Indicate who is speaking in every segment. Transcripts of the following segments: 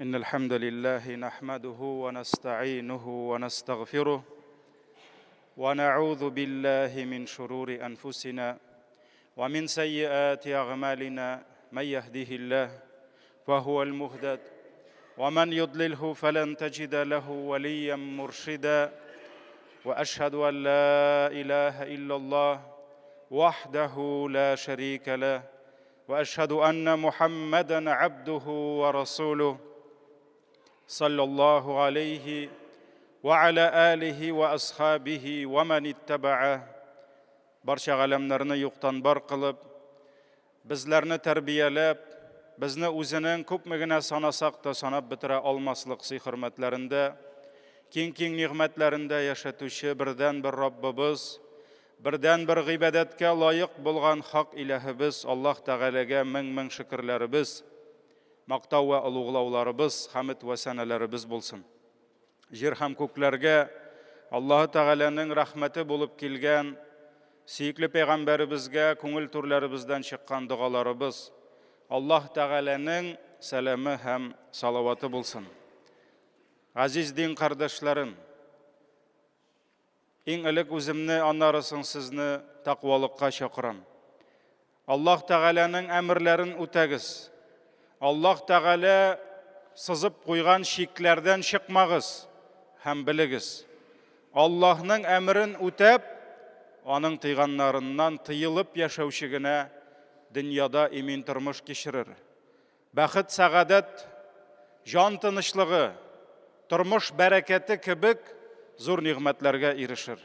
Speaker 1: إن الحمد لله نحمده ونستعينه ونستغفره ونعوذ بالله من شرور أنفسنا ومن سيئات أعمالنا من يهده الله فهو المهتد ومن يضلله فلن تجد له وليا مرشدا وأشهد أن لا إله إلا الله وحده لا شريك له واشهد ان محمدا عبده ورسوله صلى الله عليه وعلى اله واصحابه ومن اتبعه Барча галәмнәрне юктан бар кылып, безләрне тәрбияләп, безне үзенең күпме генә санасак та санап бетерә алмаслык сый-хөрмәтләрендә, киң-киң нигъмәтләрендә яшәтүче бердәнбер Раббыбыз, Бердәнбер гыйбадәткә лаек булган хак Иләһебез Аллаһ Тәгаләгә мең-мең шөкерләребез, мактау вә олуглауларыбыз, хәмед вә сәнәләребез булсын. Җир һәм күкләргә Аллаһы Тәгаләнең рәхмәте булып килгән сөекле пәйгамбәребезгә күңел түрләребездән чыккан догаларыбыз, Аллаһ Тәгаләнең сәламе һәм салаваты булсын. Газиз дин кардәшләрем, Иң элек үземне, аннары соң сезне тәкъвалыкка чакырам. Аллаһ Тәгаләнең әмерләрен үтәгез. Аллаһ Тәгалә сызып куйган чикләрдән чыкмагыз һәм белегез. Аллаһның әмерен үтәп, аның тыйганнарыннан тыелып яшәүче генә дөньяда имин тормыш кичерер. Бәхет-сәгадәт, җан тынычлыгы, тормыш бәрәкәте кебек зур нигъмәтләргә ирешер.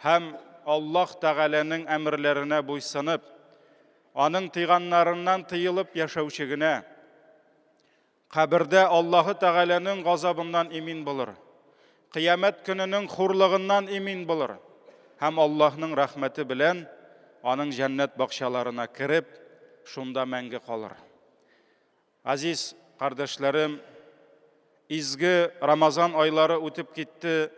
Speaker 1: Һәм Аллаһ Тәгаләнең әмерләренә буйсынып, аның тыйганнарыннан тыелып яшәүче генә кабердә Аллаһы Тәгаләнең газабыннан имин булыр. Кыямәт көненең хурлыгыннан имин булыр һәм Аллаһның рәхмәте белән аның җәннәт бакчаларына кереп, шунда мәңге калыр. Азиз кардәшләрем, изге Рамазан айлары үтеп китте.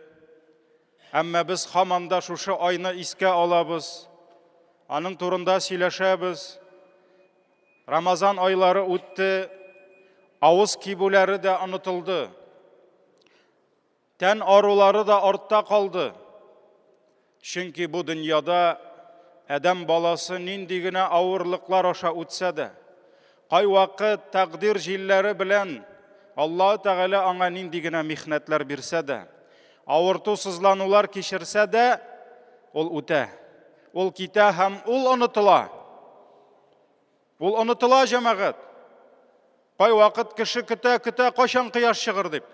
Speaker 1: Әмма без һаман да шушы айны искә алабыз, аның турында сөйләшәбез. Рамазан айлары үтте, авыз кибүләре дә онытылды. Тән арулары да артта калды. Чөнки бу дөньяда адәм баласы нинди генә авырлыклар аша үтсә дә, кайвакыт тәкъдир җилләре белән Аллаһы Тәгалә аңа нинди генә михнәтләр бирсә дә, авырту сызланулар кичерсә дә, ул үтә. Ул китә һәм ул онытыла. Ул онытыла, җәмәгать. Кайвакыт кеше көтә, көтә, кайчан кояш чыгыр дип.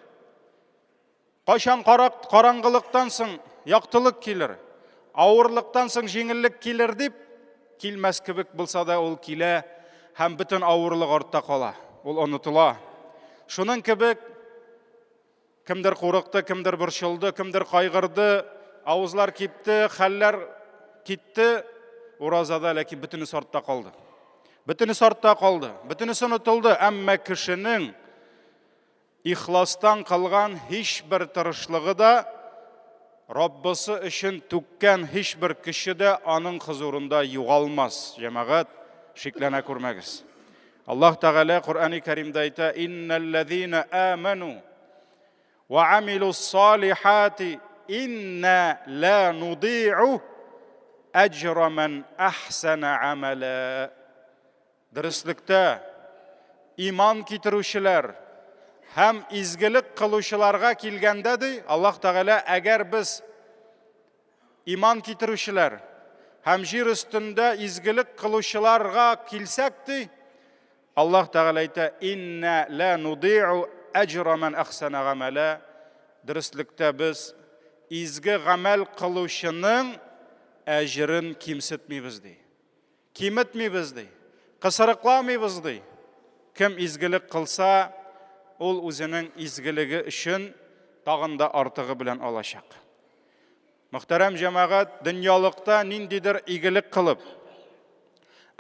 Speaker 1: Кайчан карак, караңгылыктан соң яктылык килер, авырлыктан соң җиңеллек килер дип, килмәс кебек булса да ул килә һәм бөтен авырлык артта кала. Ул онытыла. Шуның кебек Кемдер курыкты, кемдер борчылды, кемдер кайгырды, авызлар кипте, хәлләр китте. Уразада ләкин бөтенесе артта калды. Бөтенесе артта калды, бөтенесе онытылды, әмма кешенең ихластан кылган һичбер тырышлыгы да, Раббысы өчен түккән һичбер көче дә аның хозурында югалмас. Җәмәгать, шикләнә күрмәгез. Аллаһ Тәгалә Коръәни Кәримдә әйтә: "Иннәлләзина аману ва амилус салихати инна ла нуди'у әҗра ман ахсана амала." Дөреслектә иман китерүчеләр һәм изгелек кылучыларга килгәндә ди, Аллаһ Тәгалә, әгәр без Иман китерүчеләр һәм җир өстендә изгелек кылучыларга килсәк, ди, Аллаһ Тәгалә әйтә, «Инна ла нуди'у әҗра ман әхсәнә гамәлә». Дөреслектә без изге гамәл кылучының әҗерен кимсетмибез, ди. Киметмибез, ди. Кысрыкламыйбыз, ди. Кем изгелек кылса, ул үзенең изгелеге өчен тагын да артыгы белән алачак. Мөхтәрәм җәмәгать, дөньялыкта ниндидер игелек кылып,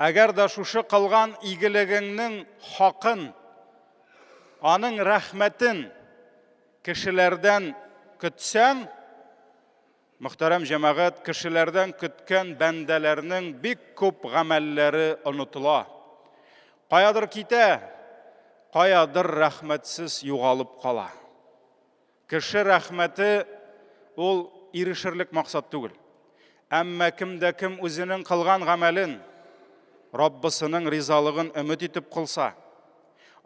Speaker 1: әгәр дә шушы кылган игелегеңнең хакын, аның рәхмәтен кешеләрдән көтсәң, мөхтәрәм җәмәгать, кешеләрдән көткән бәндәләрнең бик күп гамәлләре онытыла. Каядыр китә, каядыр рәхмәтсез югалып кала. Кеше рәхмәте ул ирешерлек максат түгел. Әмма кем дә кем үзенең кылган гамәлен Раббысының ризалыгын өмет итеп кылса,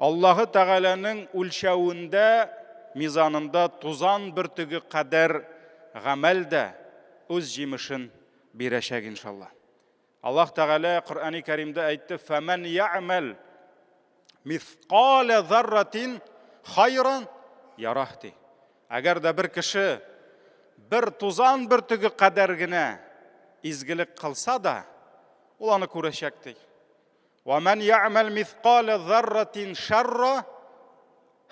Speaker 1: Аллаһы Тәгаләнең үлчәвендә, мизанында тузан бөртеге кадәр гамәл дә үз җимешен бирәчәк, иншалла. Аллаһ Тәгалә Коръәни Кәримдә әйтте: "Фәмән я'мәл мисқалә зарратин хайран ярах" ди. Әгәр дә бер кеше бер тузан бөртеге кадәр генә изгелек кылса да, ул аны күрәчәк ди. Ва ман я'мәл мисқалә зарратин шарра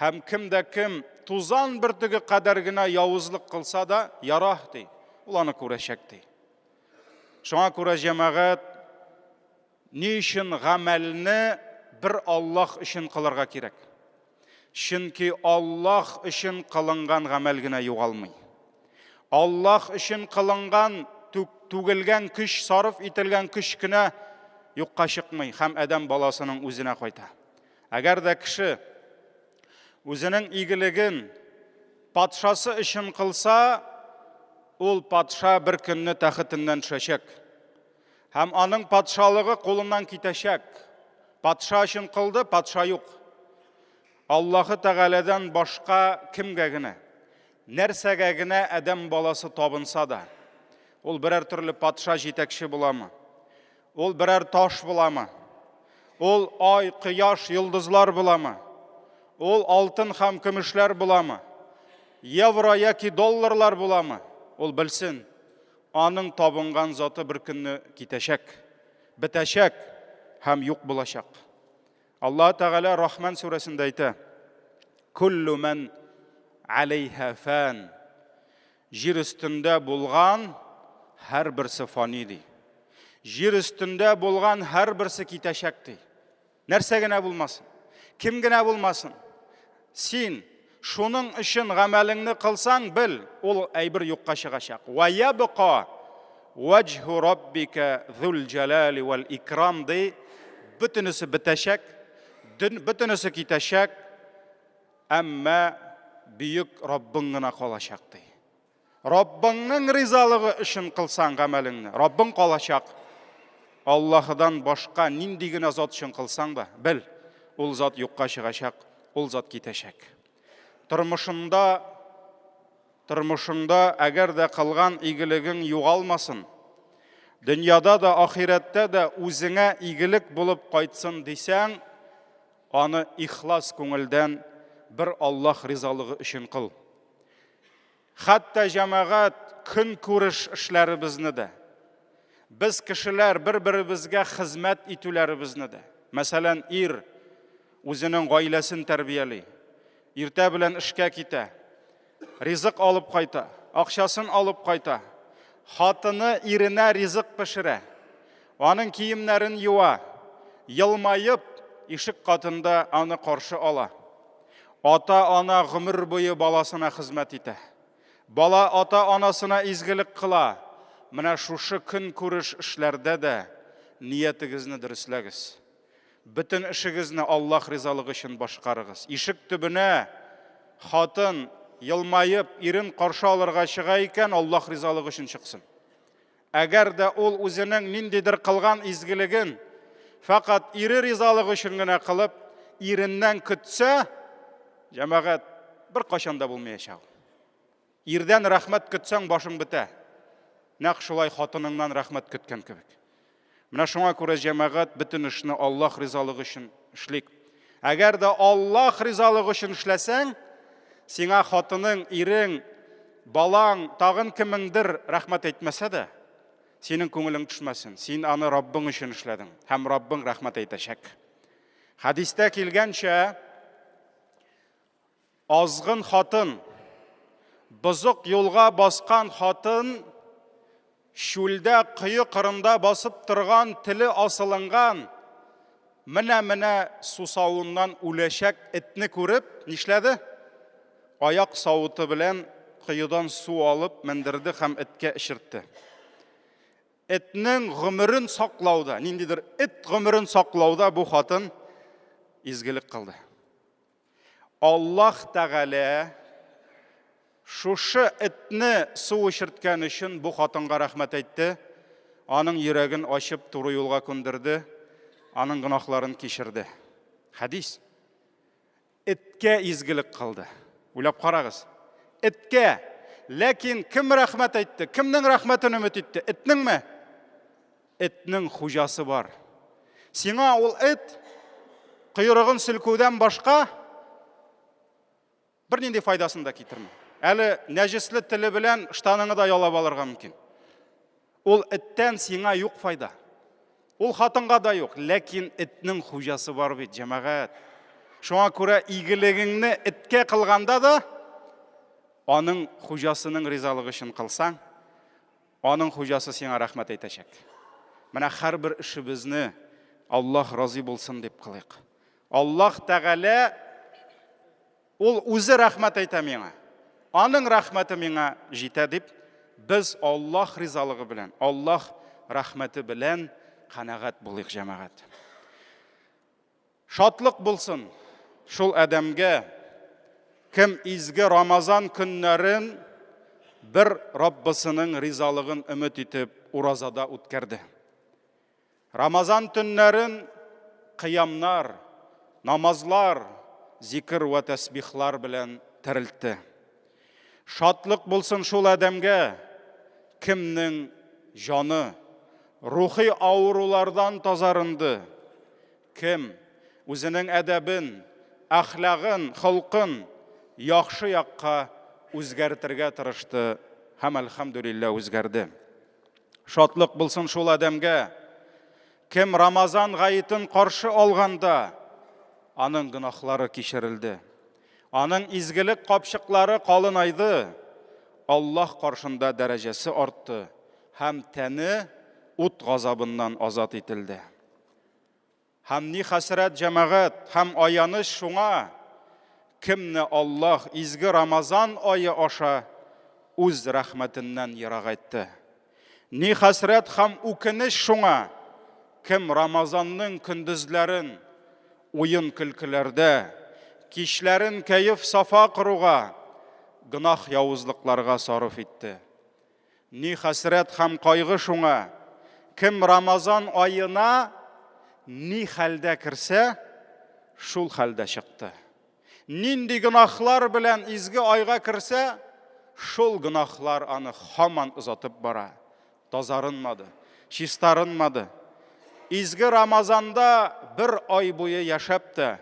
Speaker 1: һәм кем дә кем тузан бөртеге кадәр генә явызлык кылса да, ярах ди. Ул аны күрәчәк ди. Шуңа күрә җәмәгать ни өчен гамәлне бер Аллаһ өчен кылырга кирәк? Чөнки Аллаһ өчен кылынган гамәл генә югалмый. Аллаһ өчен кылынган түгелгән көч, сарыф ителгән көч кенә юкка чыкмый һәм адәм баласының үзенә кайта. Әгәр дә кеше үзенең игелеген патшасы өчен кылса, ул патша бер көнне тәхетеннән төшәчәк. Һәм аның патшалыгы кулыннан китәчәк. Патша өчен кылды, патша юк. Аллаһы Тәгаләдән башка кемгә генә, нәрсәгә генә адәм баласы табынса да, ул берәр төрле патша җитәкче буламы? Ул берәр таш буламы? Ул ай, кояш, йолдызлар буламы? Ул алтын һәм көмешләр буламы? Евро яки долларлар буламы? Ул белсен, аның табынган заты бер көнне китәчәк, бетәчәк һәм юк булачак. Аллаһ Тәгалә Рахман сүрәсендә әйтә: "Куллу ман алейха фан." Җир өстендә булган һәрберсе фани ди. Җир өстендә булган һәрберсе китәчәк ди. Нәрсә генә булмасын, кем генә булмасын. Син шуның өчен гамәлеңне кылсаң, бел, ул әйбер юкка чыгачак. Ва ябка ваҗһу раббика зул җәлали вәл икрам ди. Бөтенесе бетәчәк, бөтенесе китәчәк. Әмма бөек Раббың гына калачак, ди. Раббыңның ризалыгы өчен кылсаң гамәлеңне, Раббың калачак. Аллаһыдан башка нинди генә зат өчен кылсаң да, бел, ул зат юкка чыгачак, ул зат китәчәк. Тормышында тормышыңда әгәр дә кылган игелегең югалмасын, дөньяда да, ахирәттә дә үзеңә игелек булып кайтсын дисәң, Аны ихлас күңелдән бер Аллаһ ризалыгы өчен кыл. Хәтта җәмәгать көнкүреш эшләребезне дә, без кешеләр бер-беребезгә хезмәт итүләребезне дә. Мәсәлән, ир үзенең гаиләсен тәрбияли, иртә белән эшкә китә, ризык алып кайта, акчасын алып кайта. Хатыны иренә ризык пешерә, аның киемнәрен юа, елмаеп, ишек катында аны каршы ала. Ата-ана гомер буе баласына хезмәт итә. Бала ата-анасына изгелек кыла. Менә шушы көнкүреш эшләрдә дә ниятегезне дөресләгез. Бөтен эшегезне Аллаһ ризалыгы өчен башкарыгыз. Ишек төбенә хатын елмаеп ирен каршы алырга чыга икән, Аллаһ ризалыгы өчен чыксын. Әгәр дә ул үзенең ниндидер кылган изгелеген фәкать ире ризалыгы өчен генә кылып, иреннән көтсә, җәмәгать беркайчан да булмаячак. Ирдән рәхмәт көтсәң, башың бетә. Нәкъ шулай хатыныңнан рәхмәт көткән кебек. Менә шуңа күрә җәмәгать бөтен эшне Аллаһ ризалыгы өчен эшлик. Әгәр дә Аллаһ ризалыгы өчен эшләсәң, сиңа хатының, ирең, балаң, тагын кемеңдер рәхмәт әйтмәсә дә, синең күңелең төшмәсен. Син аны Раббың өчен эшләдең һәм Раббың рәхмәт әйтәчәк. Хәдистә килгәнчә, Азгын хатын, бозык юлга баскан хатын, чүлдә кое кырында басып торган теле асылынган, менә-менә сусавыннан үләчәк этне күреп, нишләде? Аяк савыты белән коедан су алып мендерде һәм эткә эчертте. Этнең гомерен саклауда, ниндидер эт гомерен саклауда бу хатын изгелек кылды. Аллаһ Тәгалә шушы этне су эчерткән өчен бу хатынга рәхмәт әйтте, аның йөрәген ачып туры юлга күндерде, аның гөнаһларын кичерде. Хәдис. Эткә изгелек кылды. Уйлап карагыз. Эткә. Ләкин кем рәхмәт әйтте? Кемнең рәхмәтен өмет итте? Этнеңме? Этнең хуҗасы бар. Сиңа ул эт койрыгын селкүдән башка бернинди файдасын да китерми. Әле нәҗесле теле белән штаныңы да ялап алырга мөмкин. Ул эттән сиңа юк файда. Ул хатынга да юк, ләкин этнең хуҗасы бар бит, җәмәгать. Шуңа күрә игелегеңне эткә кылганда да аның хуҗасының ризалыгы өчен кылсаң, Аның хуҗасы сиңа рәхмәт әйтәчәк. Менә һәрбер эшебезне Аллаһ разый булсын дип кылыйк. Аллаһ Тәгалә ул үзе рәхмәт әйтә миңа. Аның рәхмәте миңа җитә дип, без Аллаһ ризалыгы белән, Аллаһ рәхмәте белән канәгать булыйк, җәмәгать. Шатлык булсын шул адәмгә, кем изге Рамазан көннәрен бер Раббысының ризалыгын өмет итеп уразада үткәрде. Рамазан төннәрен кыямнар, намазлар, зикр вә тәсбихлар белән терелтте. Шатлык булсын шул адәмгә, кемнең җаны рухи авырулардан тазарынды, кем үзенең әдәбен, әхлагын, холкын яхшы якка үзгәртергә тырышты һәм, әлхәмдүлилләһ, үзгәрде. Шатлык булсын шул адәмгә, кем Рамазан гаетен каршы алганда, аның гөнаһлары кичерелде. Аның изгелек капчыклары калынайды, Аллаһ каршында дәрәҗәсе артты һәм тәне ут газабыннан азат ителде. Һәм ни хәсрәт, җәмәгать, һәм аяныч шуңа, кемне Аллаһ изге Рамазан ае аша үз рәхмәтеннән ерагайтты. Ни хәсрәт һәм үкенеч шуңа, кем Рамазанның көндезләрен уен-көлкеләрдә, кичләрен кәеф-сафа коруга, гөнаһ-явызлыкларга сарыф итте. Ни хәсрәт һәм кайгы шуңа, кем Рамазан аена ни хәлдә керсә, шул хәлдә чыкты. Нинди гөнаһлар белән изге айга керсә, шул гөнаһлар аны һаман озатып бара. Тазарынмады, чистарынмады. Изге Рамазанда бер ай буе яшәп тә,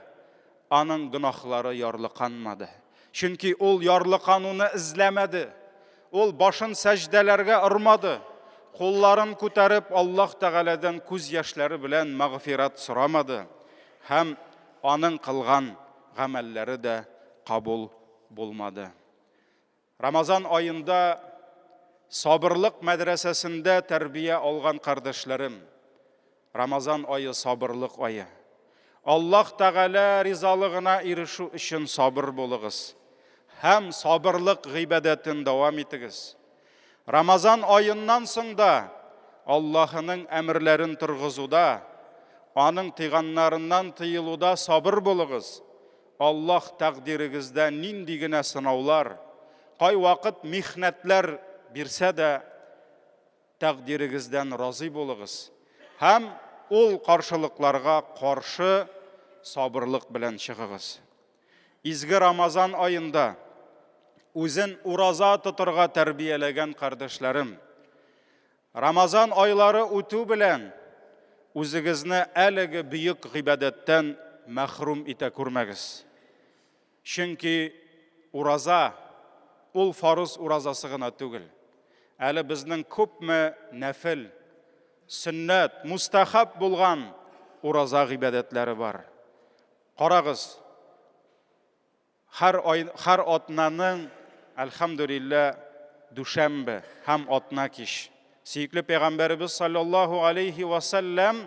Speaker 1: аның гөнаһлары ярлыканмады. Чөнки ул ярлыкануны эзләмәде. Ул башын сәҗдәләргә ормады. Кулларын күтәреп Аллаһ Тәгаләдән күз яшьләре белән мәгъфирәт сорамады. Һәм аның кылган гамәлләре дә кабул булмады. Рамазан аенда сабырлык мәдрәсәсендә тәрбия алган кардәшләрем, Рамазан ае сабырлык ае. Аллаһ Тәгалә ризалыгына ирешү өчен сабыр булыгыз һәм сабырлык гыйбадәтен дәвам итегез. Рамазан аеннан соң да Аллаһының әмерләрен торгызуда, аның тыйганнарыннан тыелуда сабыр булыгыз. Аллаһ тәкъдирегездә нинди генә сынаулар, кайвакыт михнәтләр бирсә дә, тәкъдирегездән разый булыгыз һәм ул каршылыкларга каршы сабырлык белән чыгыгыз. Изге Рамазан аенда үзен ураза тотырга тәрбияләгән кардәшләрем, Рамазан айлары үтү белән үзегезне әлеге бөек гыйбадәттән мәхрүм итә күрмәгез. Чөнки ураза ул фарыз уразасы гына түгел. Әле безнең күпме нәфел, сөннәт, мустахаб булган ураза гыйбадәтләре бар. Карагыз, Һәр ай, һәр атнаның, әлхәмдүлилләһ, дүшәмбе һәм атна кич. Сөекле пәйгамбәребез саллаллаһу алейхи ва сәлләм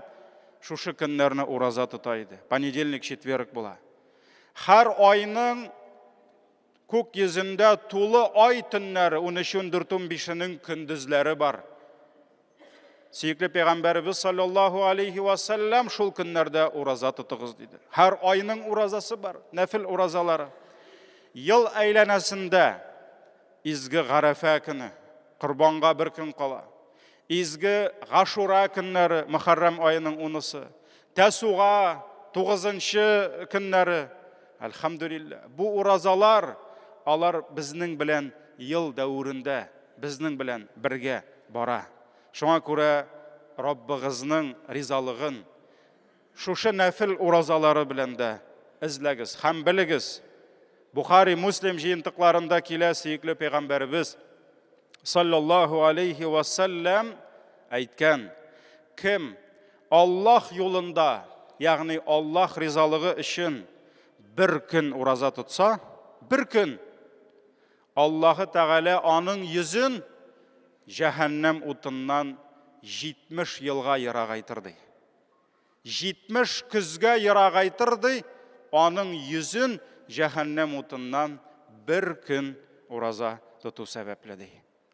Speaker 1: шушы көннәрне ураза тота иде. Понедельник, четверг була. Һәр айның күк йөзендә тулы ай төннәре 13, 14, 15-нең көндезләре бар. Сөекле пәйгамбәребез саллаллаһу алейхи ва сәлләм шул көннәрдә ураза тотыгыз диде. Һәр айның уразасы бар, нәфил уразалары. Ел әйләнәсендә изге Гарәфә көне, Корбанга бер көн кала. Изге Гашура көннәре, Мөхәррәм аеның унысы, Тәсуга, тугызынчы көннәре. Әлхәмдүлилләһ, бу уразалар, алар безнең белән ел дәверендә, безнең белән бергә бара. Шуңа күрә Раббыгызның ризалыгын шушы нәфел уразалары белән дә эзләгез һәм белегез. Бухари, Муслим җыентыкларында килә сөекле пәйгамбәребез саллаллаһу алейхи ва саллям әйткән, кем Аллаһ юлында, ягъни Аллаһ ризалыгы өчен бер көн ураза тотса, бер көн Аллаһы Тәгалә аның йөзен җәһәннәм утыннан 70 елга ерагайтыр ди. 70 көзгә ерагайтыр ди, аның йөзен җәһәннәм утыннан бер көн ураза тоту сәбәпле ди.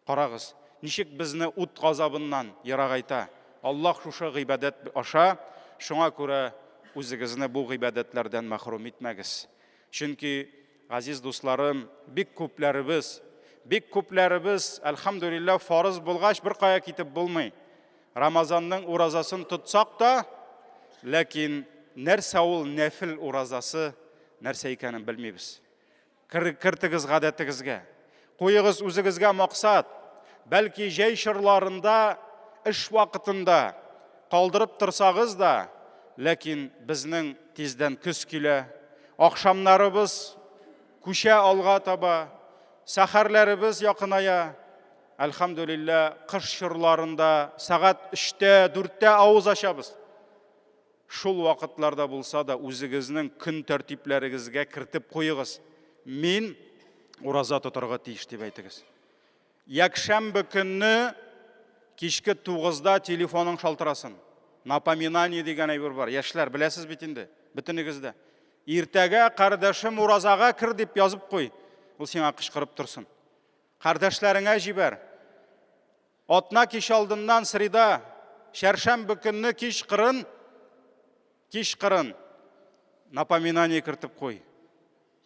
Speaker 1: Карагыз, ничек безне ут газабыннан ерагайта Аллаһ шушы гыйбадәт аша, шуңа күрә үзегезне бу гыйбадәтләрдән мәхрүм итмәгез. Чөнки, газиз дусларым, бик күпләребез, бик күпләребез, әлхәмдүлилләһ, фарыз булгач, беркая китеп булмый. Рамазанның уразасын тотсак та, ләкин нәрсә ул нәфел уразасы, нәрсә икәнен белмибез. Кертегез гадәтегезгә. Куегыз үзегезгә максат. Бәлки җәй чорларында, эш вакытында калдырып торсагыз да, ләкин безнең тиздән көз килә, ахшамнарыбыз күчә алга таба, сәхәрләребез якыная. Әлхәмдүлилләһ, кыш чорларында сәгать өчтә, дүрттә авыз ачабыз. Шул вакытларда булса да үзегезнең көн тәртипләрегезгә кертеп куегыз. Мин ураза тотарга тиеш дип әйтегез. Якшәмбе көнне кичке тугызда телефоның шалтырасын. Напоминание дигән әйбер бар. Яшьләр, беләсез бит инде, бөтенегез дә. Иртәгә кардәшем уразага кер дип язып куй. Ул сиңа кычкырып торсын. Кардәшләреңә җибәр. Атна кич алдыннан среда, чәршәмбе көнне кич кырын, кич кырын напоминание кертеп куй.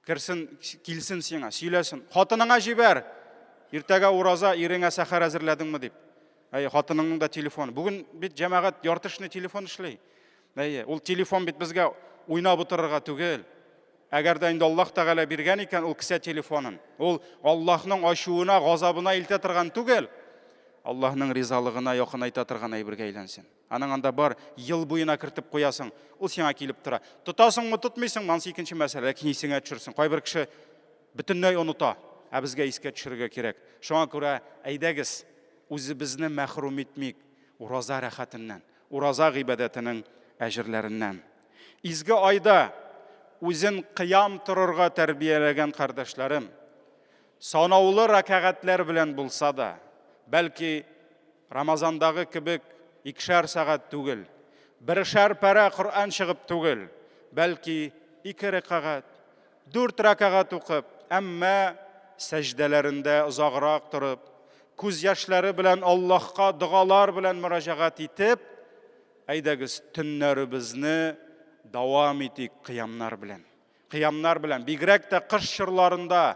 Speaker 1: Керсен, килсен сиңа, сөйләсен. Хатыныңа җибәр. Иртәгә ураза, иреңә сәхәр әзерләдеңме дип. Әйе, хатыныңның да телефоны. Бүген бит җәмәгать яртышный телефон эшли. Әйе, ул телефон бит безгә уйнап утырырга түгел. Әгәр дә инде Аллаһ Тәгалә биргән икән ул кесә телефонын, ул Аллаһның ачуына, газабына илтә торган түгел, Аллаһның ризалыгына якынайта торган әйбергә әйләнсен. Аның анда бар, ел буена кертеп куясың, ул сиңа килеп тора. Тотасыңмы, тотмыйсыңмы, анысы икенче мәсьәлә, ләкин исеңә төшерсен. Кайбер кеше бөтенләй оныта, ә безгә искә төшерергә кирәк. Шуңа күрә, әйдәгез, үзебезне мәхрүм итмик ураза рәхәтеннән, ураза гыйбадәтенең әҗерләреннән. Изге айда үзен кыям торырга тәрбияләгән кардәшләрем, санаулы рәкәгатьләр белән булса да, бәлки Рамазандагы кебек икешәр сәгать түгел, берешәр парә Коръән чыгып түгел, бәлки ике рәкәгать, дүрт рәкәгать укып, әмма сәҗдәләрендә озаграк торып, күз яшьләре белән Аллаһка догалар белән мөрәҗәгать итеп, Әйдәгез, төннәребезне дәвам итик кыямнар белән. Кыямнар белән, бигрәк тә кыш чорларында.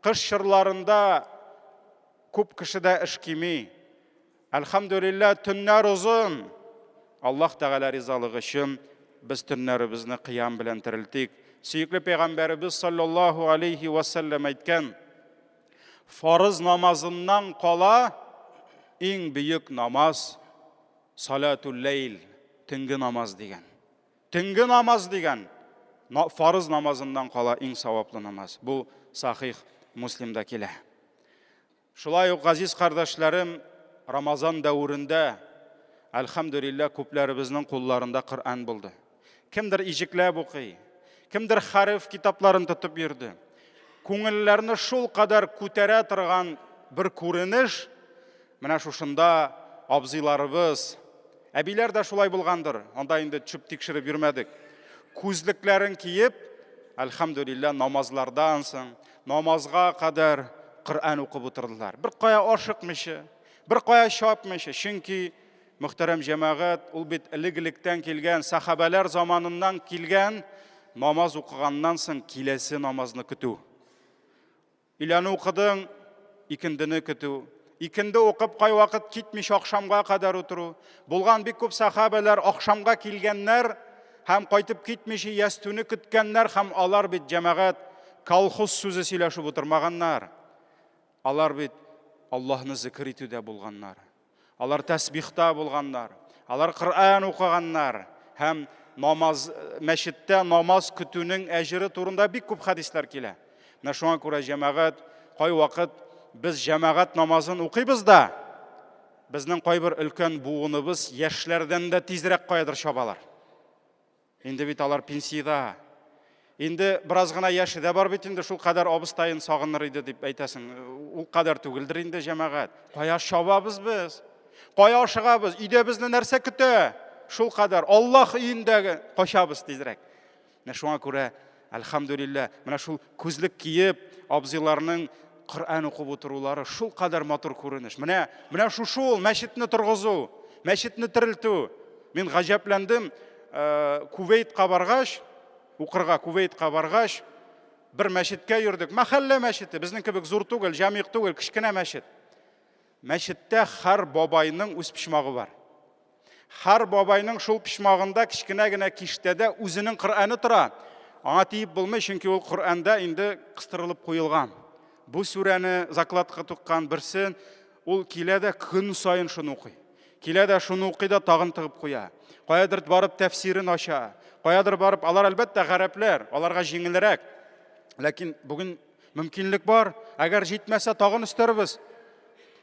Speaker 1: Кыш чорларында күп кешедә эш кими. Әлхәмдүлилләһ, төннәр озын. Аллаһ Тәгалә ризалыгы өчен без төннәребезне кыям белән терелтик. Сөекле пәйгамбәребез саллаллаһу алейхи ва сәлләм әйткән, фарыз намазыннан кала иң бөек намаз Салатул ләйл, төнге намаз дигән. Төнге намаз дигән, фарыз намазыннан кала иң саваплы намаз. Бу сахих Муслимда килә. Шулай ук, газиз кардәшләрем, Рамазан дәверендә, әлхәмдүлилләһ, күпләребезнең кулларында Коръән булды. Кемдер иҗекләп укый, кемдер хәреф китапларын тотып йөрде. Күңелләрне шул кадәр күтәрә торган бер күренеш, менә шушында абзыйларыбыз, әбиләр дә шулай булгандыр, анда инде төшеп тикшереп йөрмәдек. Күзлекләрен киеп, әлхәмдүлилләһ, намазлардан соң, намазга кадәр Коръән укып утырдылар. Бер кая ашыкмыйча, бер кая чапмыйча, чөнки мөхтәрәм җәмәгать, ул бит элек-электән килгән, сәхабәләр заманыннан килгән намаз укыганнан соң киләсе намазны көтү. Өйләне укыдың, икендене көтү. Икенде укып, кайвакыт китмичә ахшамга кадәр утыру. Булган бик күп сахабәләр ахшамга килгәннәр һәм кайтып китмичә ястүне көткәннәр һәм алар бит җәмәгать колхоз сүзе сөйләшеп утырмаганнар. Алар бит Аллаһны зикер итүдә булганнар. Алар тәсбихта булганнар. Алар Коръән укыганнар һәм намаз мәчеттә намаз көтүнең әҗере турында бик күп хәдисләр килә. Менә шуңа күрә җәмәгать кайвакыт без җәмәгать намазын укыйбыз да, безнең кайбер өлкән буыныбыз яшьләрдән дә тизрәк каядыр чабалар. Инде бит алар пенсиядә. Инде бераз гына яше дә бар бит инде, шул кадәр абыстаен сагыныр иде дип әйтәсең. Ул кадәр түгелдер инде, җәмәгать. Кая чабабыз без? Кая ашыгабыз? Өйдә безне нәрсә көтә? Шул кадәр Аллаһ өендәге качабыз тизрәк. Менә шуңа күрә, әлхәмдүлилләһ, менә шул күзлек киеп, абзыйларның Коръән укып утырулары шул кадәр матур күренеш. Менә, менә шушы ул мәчетне торгызу, мәчетне терелтү. Мин гаҗәпләндем, э, Кувейтка баргач, укырга Кувейтка баргач, бер мәчеткә йөрдек. Мәхәллә мәчете, безнең кебек зур түгел, җамигъ түгел, кечкенә мәчет. Мәчеттә һәр бабайның үз почмагы бар. Һәр бабайның шул почмагында кечкенә генә киштәдә үзенең Коръәне тора. Аңа тиеп булмый, чөнки ул Коръәндә инде кыстырылып куелган. Бу сүрәне закладка туккан берсен, ул килә дә көн саен шуны укый. Килә дә шуны укый да тагын тыгып куя. Каядыр барып тәфсирен ача. Каядыр барып, алар әлбәттә гарәпләр, аларга җиңелрәк. Ләкин бүген мөмкинлек бар. Әгәр җитмәсә, тагын өстәрбез.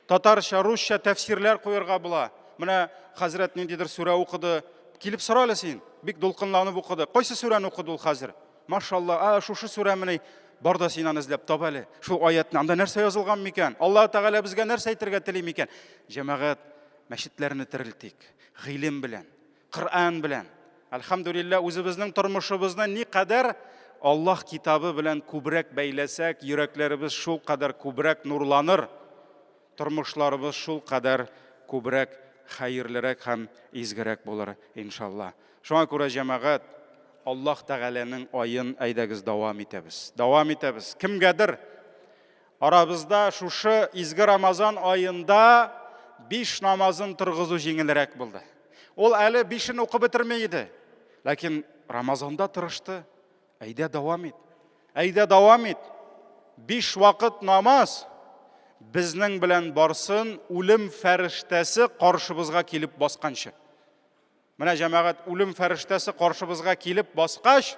Speaker 1: Татарча, русча тәфсирләр куярга була. Менә хәзрәт ниндидер сүрә укыды. Килеп сора әле син. Бик дулкынланып укыды. Кайсы сүрәне укыды ул хәзер? Машалла, а шушы сүрәмени? Бар да син аны эзләп тап әле. Шул аятны. Анда нәрсә язылган микән? Аллаһ Тәгалә безгә нәрсә әйтергә тели микән? Җәмәгать, мәчетләрне терелтик. Гыйлем белән. Коръән белән. Әлхәмдүлилләһ, үзебезнең тормышыбызны никадәр Аллаһ китабы белән күбрәк бәйләсәк, йөрәкләребез шул кадәр күбрәк нурланыр, тормышларыбыз шул кадәр күбрәк хәерлерәк һәм изгерәк булыр, иншалла. Шуңа күрә, җәмәгать, Аллаһ Тәгаләнең аен әйдәгез дәвам итәбез. Дәвам итәбез. Кемгәдер Арабызда шушы изге Рамазан аенда биш намазын торгызу җиңелрәк булды. Ул әле бишен укып бетерми иде. Ләкин Рамазанда тырышты. Әйдә дәвам ит. Әйдә дәвам ит. Биш вакыт намаз безнең белән барсын, үлем фәрештәсе каршыбызга килеп басканчы. Менә җәмәгать, үлем фәрештәсе каршыбызга килеп баскач,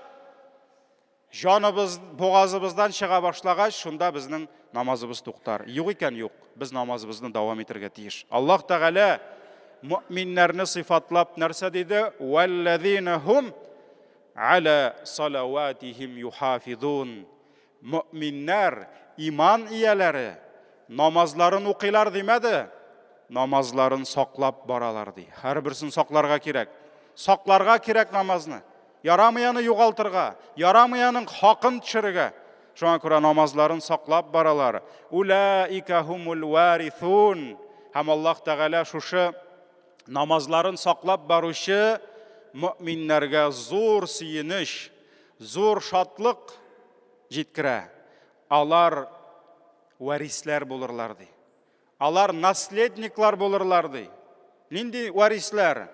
Speaker 1: Җаныбыз бугазыбыздан чыга башлагач, шунда безнең намазыбыз туктар. Юк икән, юк. Без намазыбызны дәвам итәргә тиеш. Аллаһ Тәгалә мөэминнәрне сыйфатлап нәрсә диде? Вәлләзина һум аля салаватихим юхафизун. Мөэминнәр, иман ияләре намазларын укыйлар димәде, намазларын саклап баралар ди. Һәрберсен сакларга кирәк. Сакларга кирәк намазны. Ярамый аны югалтырга, ярамый аның хакын төшерергә. Шуңа күрә намазларын саклап баралар. Улаика хумул варисун. Һәм Аллаһ Тәгалә шушы намазларын саклап баручы мөэминнәргә зур сөенеч, зур шатлык җиткерә. Алар варисләр булырлар ди. Алар наследниклар булырлар, ди. Нинди варислар?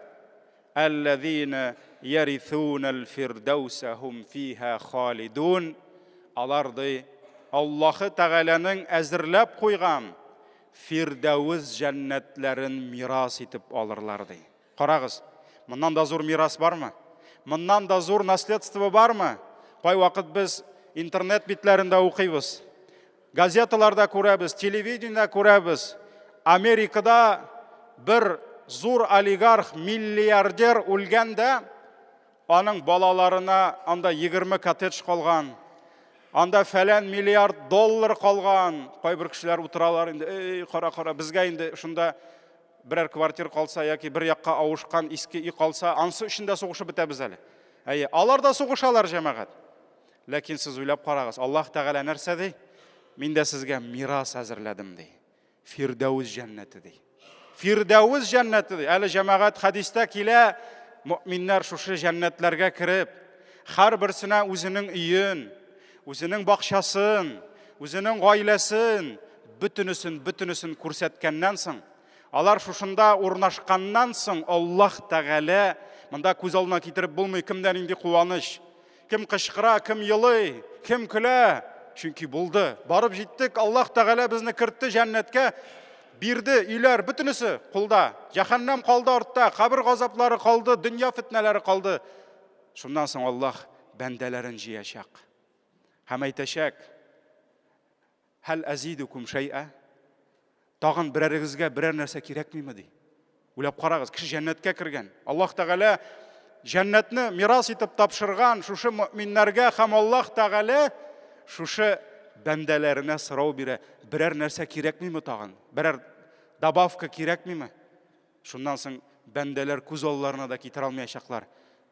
Speaker 1: Әлләзина ярithунал фирдәүсә һум фиһа халидун. Алар ди, Аллаһы Тәгаләнең әзерләп куйган Фирдәвес җәннәтләрен мирас итеп алырлар, ди. Карагыз, моннан да зур мирас бармы? Моннан да зур наследство бармы? Кайвакыт без интернет битләрендә укыйбыз. Газеталарда күрәбез, телевидениедә күрәбез. Америкада бер зур олигарх, миллиардер үлгән дә, аның балаларына анда 20 коттедж калган. Анда фәлән миллиард доллар калган. Кайбер кешеләр утыралар инде, эй, кара, кара, безгә инде шунда берәр квартир калса яки бер якка авышкан иске өй калса, ансы өчен дә сугышып бетәбез әле. Әйе, алар да сугышалар, җәмәгать. Ләкин сез уйлап карагыз, Аллаһ Тәгалә нәрсә ди? Мин дә сезгә мирас әзерләдем ди. Фирдәүс җәннәте ди. Фирдәүс җәннәте ди. Әле җәмәгать хәдистә килә, мөэминнәр шушы җәннәтләргә кереп, һәрберсенә үзенең өен, үзенең бакчасын, үзенең гаиләсен, бөтенесен, бөтенесен күрсәткәннән соң, алар шушында урнашканнан соң Аллаһ Тәгалә, монда күз алдына китереп булмый, кемдә нинди куаныч, кем кычкыра, кем елый, кем көлә, чөнки булды. Барып җиттек, Аллаһ Тәгалә безне кертте җәннәткә, бирде өйләр, бөтенесе кулда. Җәһәннәм калды артта, кабер газаплары калды, дөнья фетнәләре калды. Шуннан соң Аллаһ бәндәләрен җыячак. Һәм әйтәчәк, Хәл әзидукум шәй'a? Тагын берәрегезгә берәр нәрсә кирәкмиме ди. Уйлап карагыз, кеше җәннәткә кергән. Аллаһ Тәгалә җәннәтне мирас итеп тапшырган шушы мөэминнәргә һәм Аллаһ Тәгалә шушы бәндәләренә сорау бирә. Берәр нәрсә кирәкмиме тагын? Берәр добавка кирәкмиме? Шуннан соң бәндәләр күз алларына да китерә алмаячаклар.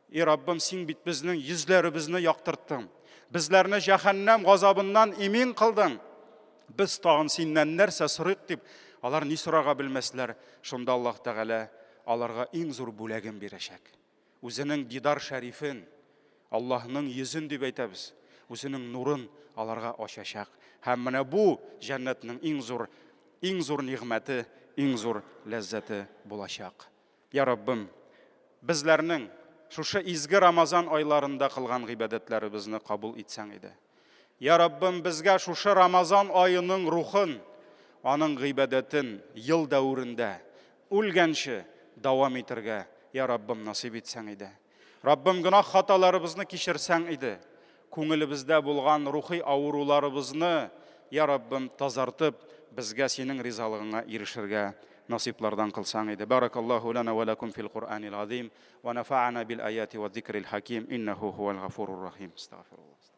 Speaker 1: И Раббым, син бит безнең йөзләребезне яктырттың. Безләрне җәһәннәм газабыннан имин кылдың. Без тагын синнән нәрсә сорыйк дип, алар ни сорарга белмәсләр. Шунда Аллаһ Тәгалә аларга иң зур бүләген бирәчәк. Үзенең дидар шәрифен, Аллаһның йөзен дип әйтәбез, үзенең нурын аларга ачачак. Һәм менә бу җәннәтнең иң зур, иң зур нигъмәте, иң зур ләззәте булачак. Я Раббым, безләрнең шушы изге Рамазан айларында кылган гыйбадәтләребезне кабул итсәң иде. Я Раббым, безгә шушы Рамазан аеның рухын, аның гыйбадәтен ел дәверендә, үлгәнче дәвам итәргә, я Раббым, насыйп итсәң иде. Раббым, гөнаһ хаталарыбызны кичерсәң иде. Күңелебездә булган рухи авыруларыбызны, я Раббым, тазартып, безгә синең ризалыгыңа ирешергә насыйплардан кылсаң иде. Баракаллаһу лана ва лакум фил Куръанил азим ва нафа'ана бил аяти ва зикрил хаким иннаху хувал гафурур рахим. Астагфируллах.